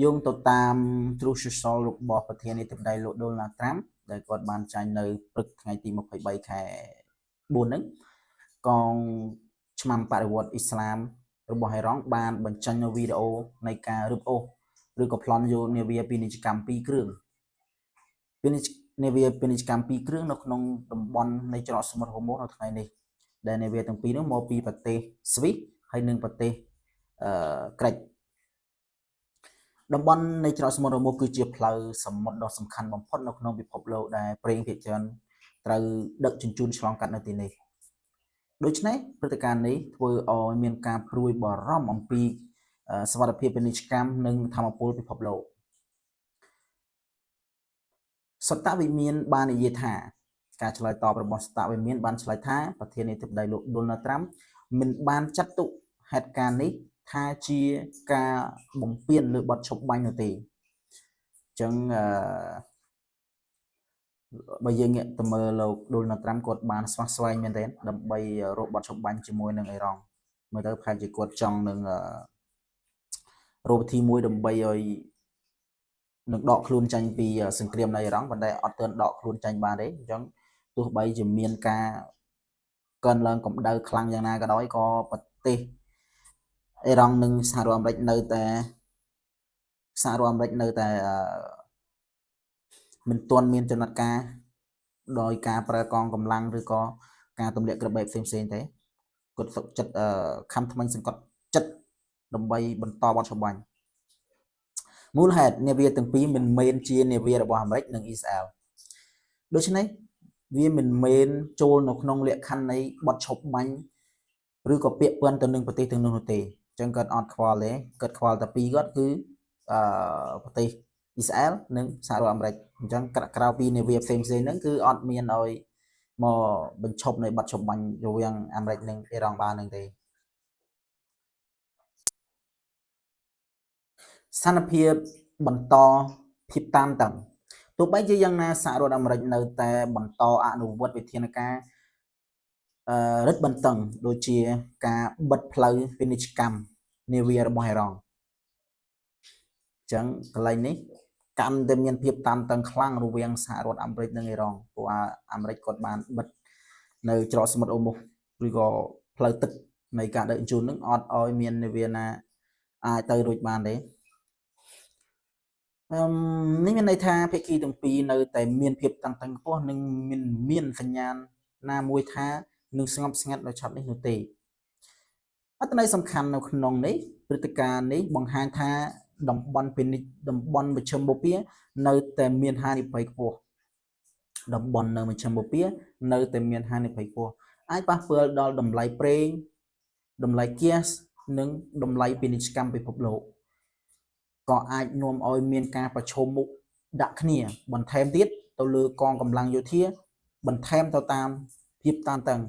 យោងទៅតាម Truth Social របស់ប្រធានាធិបតីលោក Donald Trump ដែលគាត់បានចាញ់នៅព្រឹកថ្ងៃទី23ខែ4ហ្នឹងកងឆ្មាំបដិវត្តអ៊ីស្លាមរបស់អ៊ីរ៉ង់បានបញ្ចេញនៅវីដេអូនៃការរឹបអូសឬក៏ប្លន់យកនាវាពាណិជ្ជកម្ម2គ្រឿងពាណិជ្ជនាវាពាណិជ្ជកម្ម2គ្រឿងនៅក្នុងតំបន់នៃច្រកសមុទ្រហូម៉ូនៅថ្ងៃនេះដែលនាវាទាំងពីរនោះមកពីប្រទេសស្វីសហើយនិងប្រទេសអឺក្រិចតំបន់នៃច្រកសមុទ្រហូម៉ូគឺជាផ្លូវសមុទ្រដ៏សំខាន់បំផុតនៅក្នុងពិភពលោកដែលប្រេងភាគច្រើនត្រូវដឹកជញ្ជូនឆ្លងកាត់នៅទីនេះដូច្នេះព្រឹត្តិការណ៍នេះធ្វើឲ្យមានការព្រួយបារម្ភអំពីសុវត្ថិភាពពាណិជ្ជកម្មនិងធម្មពលពិភពលោកសតវិមានបាននិយាយថាការឆ្លើយតបរបស់សតវិមានបានឆ្លើយថាប្រធានាធិបតីលោក Donald Trump មិនបានចាត់ទុកហេតុការណ៍នេះថាជាការបំពានលើបទឈប់បាញ់នោះទេអញ្ចឹងអឺបើយើងងាកទៅមើលលោក Donald Trump គាត់បានស្វះស្វែងមែនទែនដើម្បីរកបទឈប់បាញ់ជាមួយនឹងអ៊ីរ៉ង់មើលទៅប្រហែលជាគាត់ចង់នឹងរកវិធីមួយដើម្បីឲ្យនឹងដកខ្លួនចាញ់ពីសង្គ្រាមនៅអ៊ីរ៉ង់ប៉ុន្តែអត់ទាន់ដកខ្លួនចាញ់បានទេអញ្ចឹងទោះបីជាមានការកើនឡើងកម្ដៅខ្លាំងយ៉ាងណាក៏ដោយក៏ប្រទេសអ៊ីរ៉ង់និងសហរដ្ឋអាមេរិកនៅតែសហរដ្ឋអាមេរិកនៅតែមិនទាន់មានចំណាត់ការដោយការប្រើកងកម្លាំងឬក៏ការទម្លាក់ក្របបែបផ្សេងៗទេគាត់សុខចិត្តខំថ្មិញសង្កត់ចិត្តដើម្បីបន្តបទច្បាញ់មូលហេតុនាវាទាំងពីរមិនមែនជានាវារបស់អាមេរិកនិងអ៊ីស្រាអែលដូច្នេះវាមិនមែនចូលនៅក្នុងលក្ខខណ្ឌនៃបទឈប់បាញ់ឬក៏ពាក្យពន្ធទៅនឹងប្រទេសទាំងនោះនោះទេអញ្ចឹងគាត់អត់ខ្វល់ទេគាត់ខ្វល់តែពីរគាត់គឺអឺប្រទេសអ៊ីស្រាអែលនិងសហរដ្ឋអាមេរិកអញ្ចឹងក្រៅពីនាវាផ្សេងផ្សេងហ្នឹងគឺអត់មានឲ្យមកបញ្ឈប់នៃបទឈប់បាញ់រវាងអាមេរិកនិងអ៊ីរ៉ង់បាននឹងទេស្ថានភាពបន្តភាពតានតឹងទោះបីជាយ៉ាងណាសហរដ្ឋអាមេរិកនៅតែបន្តអនុវត្តវិធានការអឺរឹតបន្តឹងដូចជាការបិទផ្លូវពាណិជ្ជកម្មនាវារបស់អ៊ីរ៉ង់អញ្ចឹងកន្លែងនេះកាន់តែមានភាពតានតឹងខ្លាំងរវាងសហរដ្ឋអាមេរិកនិងអ៊ីរ៉ង់ព្រោះអាមេរិកគាត់បានបិទនៅច្រកសមុទ្រអូមុសឬក៏ផ្លូវទឹកនៃការដឹកជញ្ជូននឹងអត់ឲ្យមាននាវាណាអាចទៅរួចបានទេអឺនេះមានន័យថាភាគីទាំងពីរនៅតែមានភាពតានតឹងខ្ពស់និងមានមានសញ្ញាណណាមួយថានឹងស្ងប់ស្ងាត់ដោយឆាប់នេះនោះទេអត្ថន័យសំខាន់នៅក្នុងនេះព្រឹត្តិការណ៍នេះបង្ហាញថាតំបន់ពាណិជ្ជតំបន់មជ្ឈិមបូព៌ានៅតែមានហានិភ័យខ្ពស់តំបន់នៅមជ្ឈិមបូព៌ានៅតែមានហានិភ័យខ្ពស់អាចប៉ះពាល់ដល់តម្លៃប្រេងតម្លៃហ្គាសនិងតម្លៃពាណិជ្ជកម្មពិភពលោកក៏អាចនាំឲ្យមានការប្រឈមមុខដាក់គ្នាបន្ថែមទៀតទៅលើកងកម្លាំងយោធាបន្ថែមទៅតាមភាពតានតឹង